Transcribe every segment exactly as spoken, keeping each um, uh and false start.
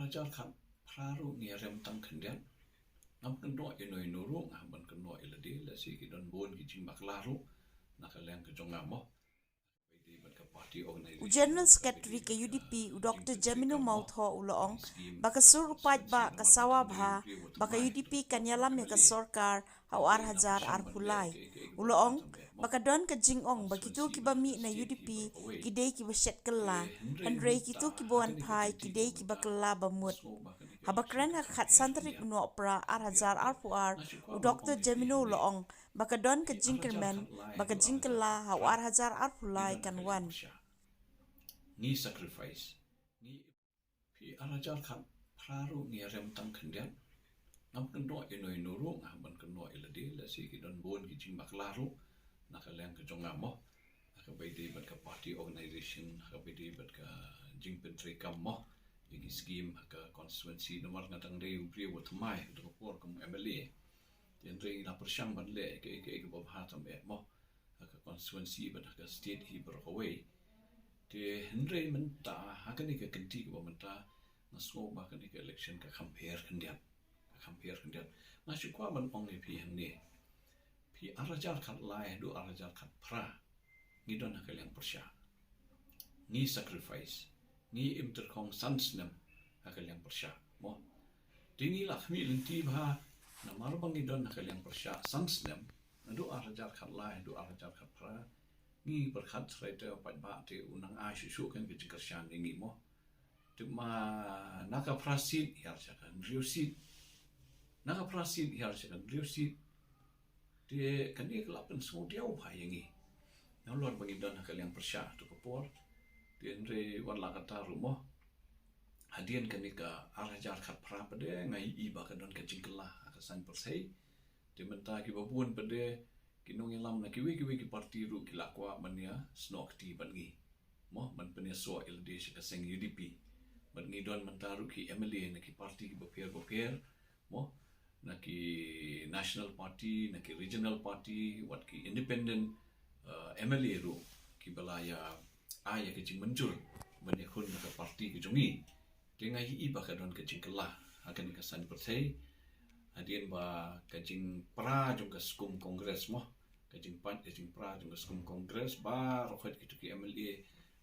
Hajar khatphra ruh ngi rem tang khyndiat. Ngam kynnoh ïa no ïa no ruh, ngam ban kynnoh ïa lade, lehse ki don bun ki jingbakla ruh na ka liang ka jong nga mo. U General Secretary ka U D P, u Doctor Jemino Mawthoh, u la ong ba ka sur u paidbah ka sawa bha ba ka U D P kan ïalam ïa ka sorkar ha u ar hajar arphew lai. U la ong ba ka don ka jingong ba kito kiba mih na U D P ki dei kiba shet kylla, hynrei kito kiba wan phai ki dei kiba kylla bamut. Haba kren ha ka khatsan tarik u Nohprah ar hajar arphew ar, u Doctor Jemino u la ong ba ka don ka jingkyrmen ba ka jingkylla ha u ar hajar arphew lai kan wan. Ngi sacrifice. Ngi, phi ar hajar khatphra ruh ngi rem tang khyndiat. Ngam kynnoh ïa no ïa no ruh, ngam ban kynnoh ïa lade, lehse ki don bun ki jingbakla ruh na ka liang ka jong nga mo. Ha kaba ïadei bad ka party organization, ha kaba ïadei bad ka jingpyntreikam mo ïa ki scheme ha ka constituency, namar nga dang dei u briew uba thymmai ha kato ka por kum M L A. Te hynrei ngi la pyrshang ban leh kaei kaei kaba bha tam eh mo ha ka constituency bad ha ka state hi baroh kawei. Te hynrei mynta ha kane ka kynti kaba mynta, nga sngew ba kane ka election ka kham pher khyndiat. Ka kham pher khyndiat. Nga shu kwah ban ong ïa phi hangne, phi ar hajar khatlai haduh ar hajar khatphra, ngi don ha ka liang pyrshah. Ngi sacrifice. Ngi im tyrkhong san snem ha ka liang pyrshah mo. Te ngi la khmih lynti bha, namar ba ngi don ha ka liang pyrshah san snem, naduh ar hajar khatlai haduh ar hajar khatphra, ngi pyrkhat shuh te u paidbah te u nang ai shuh shuh kane ka jingkyrshan ïa ngi mo. Te ma na ka phra seat hiar sha ka hynriew seat, na ka phra seat hiar sha ka hynriew seat. Te kane ka la pynsngewdiaw bha ïa ngi. Nalor ba ngi don ha ka liang pyrshah ha kato ka por. Te hynrei wat la katta ruh mo, hadien kane ka ar hajar khatphra pat de nga ïohi ba ka don ka jingkylla ha ka saiñ pyrthei. Te mynta kiba bun pat de ki nongïalam na kiwei kiwei ki party ruh ki la kwah ban ïasnoh kti bad ngi mo, ban pynïasoh ïa lade sha ka seng U D P. Bad ngi don mynta ruh ki M L A na ki party kiba pher ba pher mo, na ki National Party, na ki Regional Party, wat ki Independent, eh, M L A ruh kiba la ïa ai ïa ka jingmynjur ban ïakhun na ka party ka jong ngi. Te nga ïohi ba ka don ka jingkylla ha kane ka saiñ pyrthei. Hadien ba ka jingpra jong ka skum Congress mo, ka jingpait ka jingpra jong ka skum Congress, baroh kito ki M L A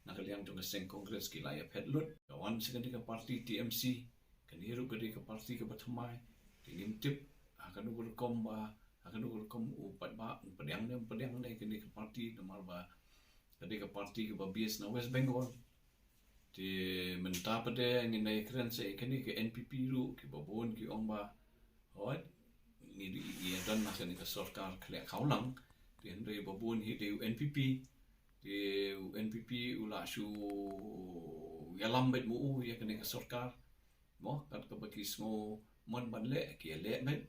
na ka liang jong ka seng Congress ki la ïaphet lut. Ka wan sha kane ka party T M C, kane ruh ka dei ka party kaba thymmai. Te ngim tip ha kano ka rukom ba, ha kano ka rukom u paidbah un pdiang ne, un pdiang ne kane ka party, namar ba ka dei ka party kaba base na West Bengal. Te mynta pat de ngin ïakren sa ïa kane ka N P P ruh, kiba bun ki ong ba, hooid, ngi, ngi don ha kane ka sorkar khleh khawlang. Te hynrei ba bun hi dei u N P P. Te u N P P u la shu ïalam beit mo u ïa kane ka sorkar mo, kat kaba ki sngew mon ban leh ki ïaleh beit.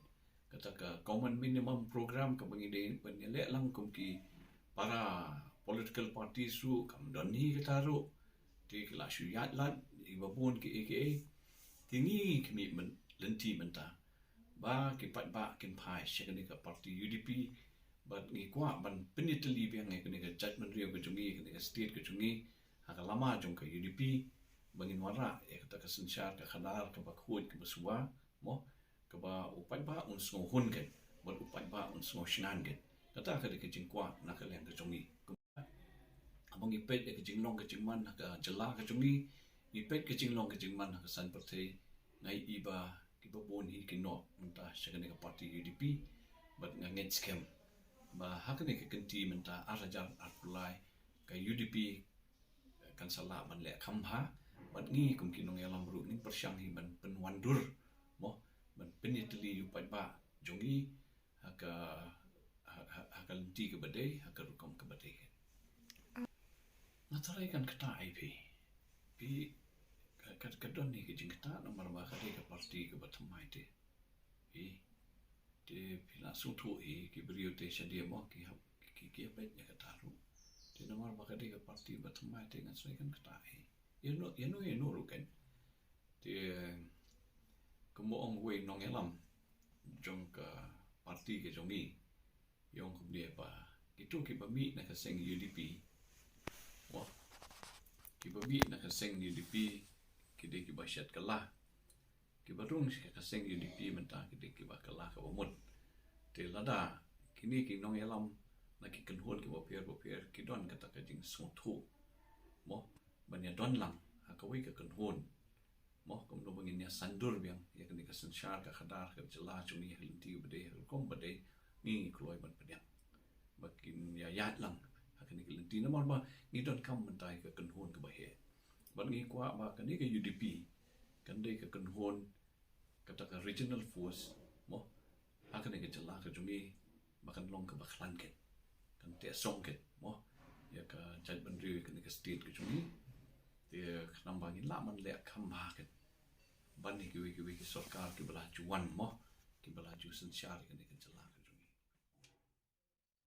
Kata ka common minimum program kaba ngi dei ban ïaleh lang kum ki para political parties ruh kam don hi kata ruh. Te ki la shu ïaid lad ïa kiba bun kiei kiei. Te ngi khmih lynti mynta ba ki paidbah kin phai sha kane ka party U D P. Bad ngi kwah ban pynïatylli biang ïa kane ka jaitbynriew ka jong ngi, kane ka state ka jong ngi, ha ka lama jong ka U D P, ba ngin wanrah ïa kata ka synshar ka khadar kaba khuid kaba suba mo, kaba u paidbah un sngewhun keiñ bad u paidbah un sngewshngaiñ keiñ. Kata ka dei ka jingkwah na ka liang ka jong ngi. Haba ngi peit ïa ka jinglong ka jingman ha ka jylla ka jong ngi, ngi peit ka jinglong ka jingman ha ka saiñ pyrthei, nga ïohi ba kiba bun hi ki noh mynta sha kane ka party U D P. Bad nga ngeit skhem ba ha kane ka kynti mynta ar hajar arphew lai, ka U D P kan sa lah ban leh kham bha. Bad ngi kum ki nongïalam ruh ngin pyrshang hi ban pynwandur mo, ban pynïatylli ïa u paidbah jong ngi ha ka, ha, ha, ha ka lynti kaba dei, ha ka rukom kaba dei. Nga tharai kan ktah ïa phi. Phi, ka, ka, ka don hi ka jingktah namar ba ka dei ka party kaba thymmai te. Phi, te phi la sngewthuh hi ki briew te shadien mo ki hap, ki, ki hap peit ïa kata ruh. Te namar ba ka dei ka party ba thymmai te nga tharai kan ktah hi. Ïa no, ïa no, ïa no ruh kan. Te kumba ong uwei u nongïalam jong ka party ka jong ngi, u ong kumne ba kito kiba mih na ka seng U D P, wah, kiba mih na ka seng U D P ki dei kiba shet kylla. Kiba rung sha ka seng U D P mynta ki dei kiba kylla kaba mut. Te lada kine ki nongïalam na ki kynhun kiba pher ba pher ki don kata ka jingsngewthuh, mo, ban ïadon lang ha kawei ka kynhun, mo, kumno ba ngin ïa sandur biang ïa kane ka synshar ka khadar ka jylla jong ngi ha lynti ba dei, ha ka rukom ba dei, ngi ngi kloi ban pdiang ba kin ïa ïaid lang ha kane ka lynti, namar ba ngi donkam mynta ïa ka kynhun kaba heh. Bad ngi kwah ba kane ka U D P kan dei ka kynhun, kata ka regional force, mo, ha kane ka jylla ka jong ngi, ba kan long kaba khlaiñ kit, kan teh song kit, mo, ïa ka jaitbynriew, ïa kane ka state ka jong ngi. Te khnang ba ngin lah ban leh kham bha kit ban ïa kiwei kiwei ki sorkar kiba la ju wan, mo, kiba la ju synshar ïa kane ka jylla.